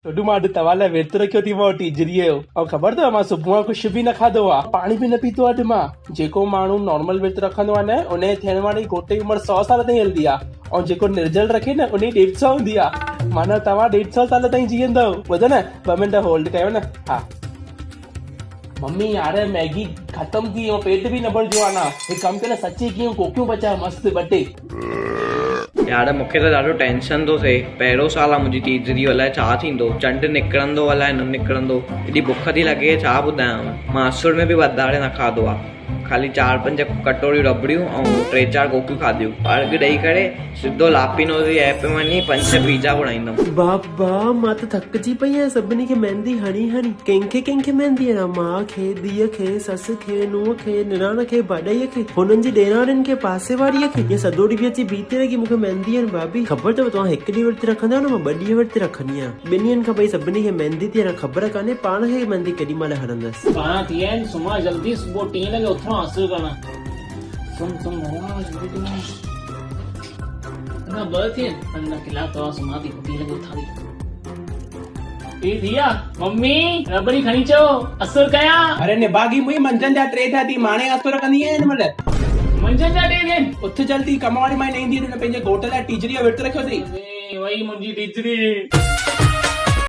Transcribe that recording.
ڇوڏو مان اڄ توهان لاء ورت رکيو ٿي مانو ٽيجڙيء جو ۽ خبر اٿو مان صبح کان ڪجهه به نه کاڌو آ پاڻي به نه پيتو آ اڄ مان جيڪو ماڻهو نارمل ورت رکندو آ نه ان جي ٿيڻ واري گهوٽ جي عمر سئو سال تائين هلندي آ ۽ جيڪو نرجل رکي نه ان جي ڏيڍ سئو هوندي آ معنيٰ توهان ڏيڍ سئو سال تائين جيئندؤ ٻڌو نه ٻه منٽ هولڊ ڪيو نه ها ممي يار ميگي ختم ٿي وئي پيٽ به نه ڀرجو آ نه هڪ ڪم ڪيو نه سچي ڪيون ڪوڪيون پچايو مست ٻه ٽي. يار مونکي ته ڏاڍو ٽينشن ٿو ٿئي پهريون سال آ منهنجي ٽيجڙي الائي ڇا ٿيندو چنڊ نڪرندو الائي نه نڪرندو ايڏي بک ٿي لڳي ڇا ٻڌايانو مان اسر ۾ به وڌاري نه کاڌو آ خالي چار پنج ڪٽوريون ربڙيون ۽ ٽي چار ڪوڪيون کاڌيون ارگ ڏئي ڪري سڌو لاپينوز جي ايپ ۾ وڃي پنج ڇهه پيزا گهرائيندم. بابا مان ته ٿڪجي پئي آهيان سڀني کي ميندي هڻي هڻي ڪنهن کي ڪنهن کي ميندي هڻان ماء کي ڌيء کي سس کي نونهن کي نڻان کي ڀاڄائيء کي هنن جي ڏيراڻين کي پاسي واريء کي اها سڄو ڏينهن اچي بيهي ٿي رهي مون کي ميندي هڻ ڀاڀي خبر اٿو توهان هڪ ڏينهن ورت رکندا آهيو نه مان ٻه ڏينهن ورت رکندي آهيان ٻن ڏينهن کان پئي سڀني کي ميندي ٿي هڻان خبر ڪانهي پاڻ کي ميندي ڪيڏي مهل هڻندس. ٻارهن ٿي ويا آهن سمهان جلدي صبح ٽين لڳي اٿڻو آهي اسر ڪرڻ سم سم ڀلا جلدي ٿي وڃ اڃا ٻه ٿي آهن اڃا ڪلاڪ ڪلاڪ سمهان ٿي پوء ٽين لڳي اٿان ٿي. ٽي ٿي ويا ممي ربڙي کڻي اچو اسر ڪيان. اري نڀاڳي مئي منجهند جا ٽي ٿيا ٿي ماڻي اسر ڪندي آهين هن مهل. منجهند جا ٽي ٿيا آهن. اٿ جلدي ڪم واري مائي نه ايندي هن پنهنجي گهوٽ لاء ٽيجڙي جو ورت رکيو اٿئي. اري وئي منهنجي ٽيجڙي.